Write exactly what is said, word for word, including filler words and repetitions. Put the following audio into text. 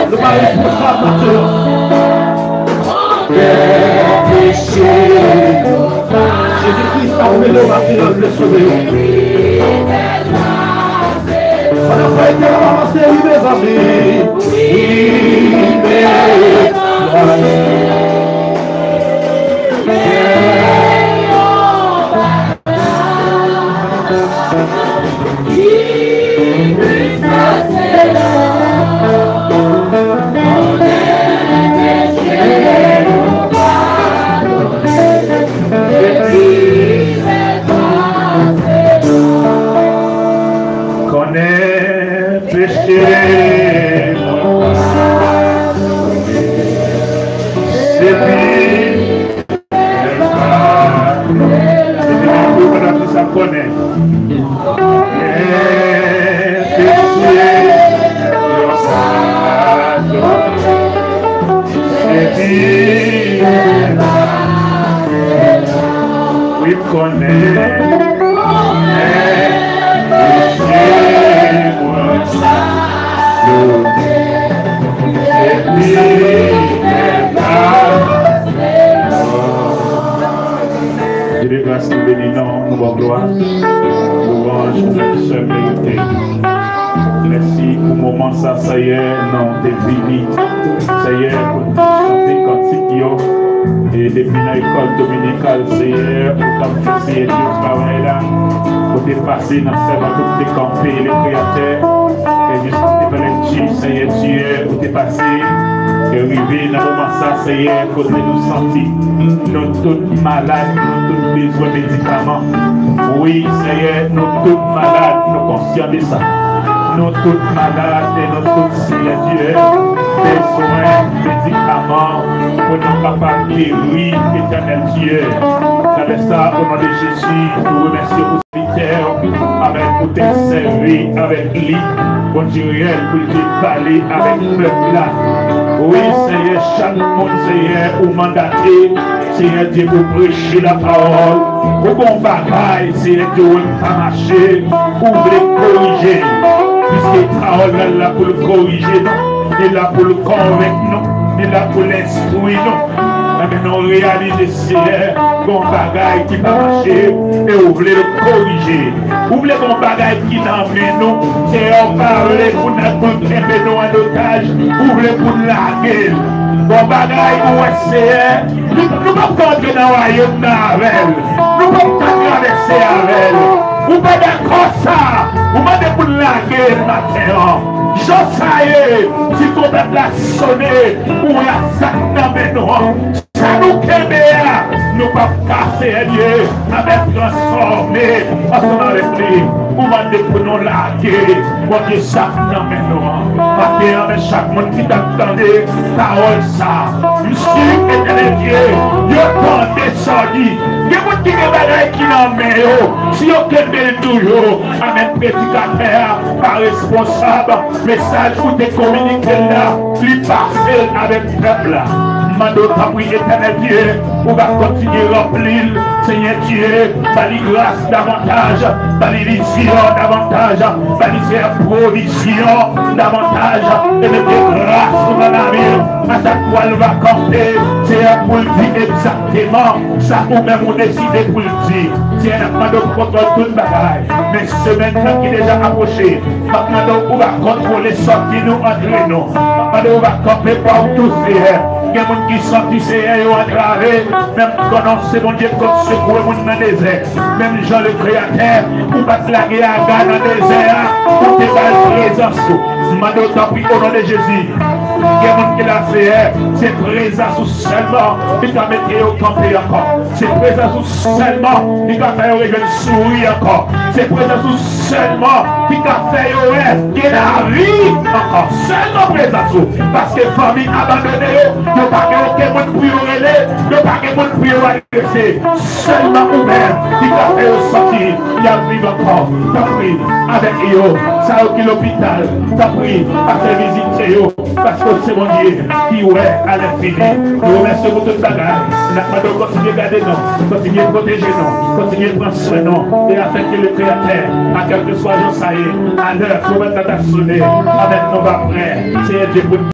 Nou pa responsab, maten an. Jezi Kris ap rele w maten an, l vle sove w. Pandan frè Etèl ap avanse, wi, mezanmi. Wi, mezanmi. Konnen peche mwen. Se pi Epi, epi, epi, sa konnen. Gen peche yo padone. Epi, wi, m konnen. Gen peche mwen padone. Epi, gen Dye de gras, nou beni non, nou ba w glwa, louwanj ou menm sèl merite. Mèsi pou moman sa, Seyè, nan te vini. Seyè, pou nou chante kantik yo. E depi nan lekòl dominikal, Seyè, ou t ap fè, Seyè Dye, travay la. Ou te pase nan sèvant ou te kanpe, le Kreyatè. E jis te fè lekti, Seyè Dye, ou te pase. E rive nan moman sa, Seyè, kote nou santi nou tout malad, nou tout bezwen medikaman. Wi, Seyè, nou tout malad, nou konsyan de sa. Nou tout malad e nou tout, Seyè Dye, bezwen medikaman pou nou kapab geri, Etènèl Dye. Nan lè sa, o non de Jezi, nou remèsye ou. Sèvitè, amèn, pou te sèvi avèk li, Bondye reyèl, pou l te pale avèk pèp la. Wi, Seyè, chak moun, Seyè, ou mandate, Seyè Dye, pou preche lapawòl. Ou gon bagay, Seyè Dye, ou wè m pa mache, ou vle korije l. Piske pawòl la la pou l korije nou, li la pou l konvenk nou, li la pou l enstwi nou. Enben, nou reyalize, Seyè, gon bagay ki pa mache e ou vle l korije. Ou vle gon bagay ki nan men nou, Seyè, ou pa vle pou n, pou n kenbe nou an otaj, ou vle pou n lage l. Gon bagay ou wè, Seyè, nou, nou p ap ka antre nan wayòm nan avè l. Nou p ap ka travèse avè l. Ou pa dakò sa, ou mande pou n lage l maten an. Jan sa ye, si twonpèt la sone, ou wè sa k nan men nou an. Sa nou kenbe a, nou p ap kase l ye, amèn, transfòme ansanm avèk li. Ou mande pou nou lage, Bondye, sa k nan men nou an. Maten an, men chak moun ki t ap tande pawòl sa, m si, Etènèl Dye, yo tande sa w di. Gen moun ki gen bagay ki nan men yo, si yo kenbe l toujou, amèn, predikatè a pa responsab. Mesaj ou te kominike la, li pase l avèk pèp la. M mande w tanpri, Etènèl Dye, ou va kontinye ranpli l, Senyè Dye, ba li gras davantaj, ba li vizyon davantaj, ba li, Senyè, pwovizyon davantaj, e mete gras ou nan lavi l, a sa k pral va kanpe, Senyè, pou l di egzakteman sa ou menm ou deside pou l di. Senyè, n ap mande w pou kontwòl tout bagay, men semèn nan ki deja apwoche, m ap mande w pou w va kontwole sòti nou, antre nou. M ap mande w pou w va kanpe pa w tou, Seyè. Gen moun ki santi, Seyè, yo antrave, men m konnen w se Bondye k konn sekwe moun nan dezè. Menm jan le Kreyatè, ou pa t lage Aga nan dezè a, ou te ba l prezans ou. M mande w tanpri, o non de Jezi. Gen moun ki la, Seyè, se prezans ou sèlman ki ka mete yo kanpe ankò. Se prezans ou sèlman ki ka fè yo rejwenn souri ankò. Se prezans ou sèlman ki ka fè yo wè gen lavi ankò. Sèlman prezans ou. Paske fanmi abandone yo, yo pa gen okenn moun pou yo rele, yo pa gen moun pou yo adrese. Sèlman ou menm ki ka fè yo santi y ap viv ankò. Tanpri, avèk yo, sa yo ki lopital, tanpri, pase vizite yo. Paske w se Bondye ki wè a lenfini. Nou remèsye w pou tout bagay. N ap mande w kontinye gade nou, kontinye pwoteje nou, kontinye pran swen nou, e afenke le Kreyatè, a kèlkeswa jan sa ye, alè twonpèt la ta sone, avèk nou va prè, Senyè Dye, pou n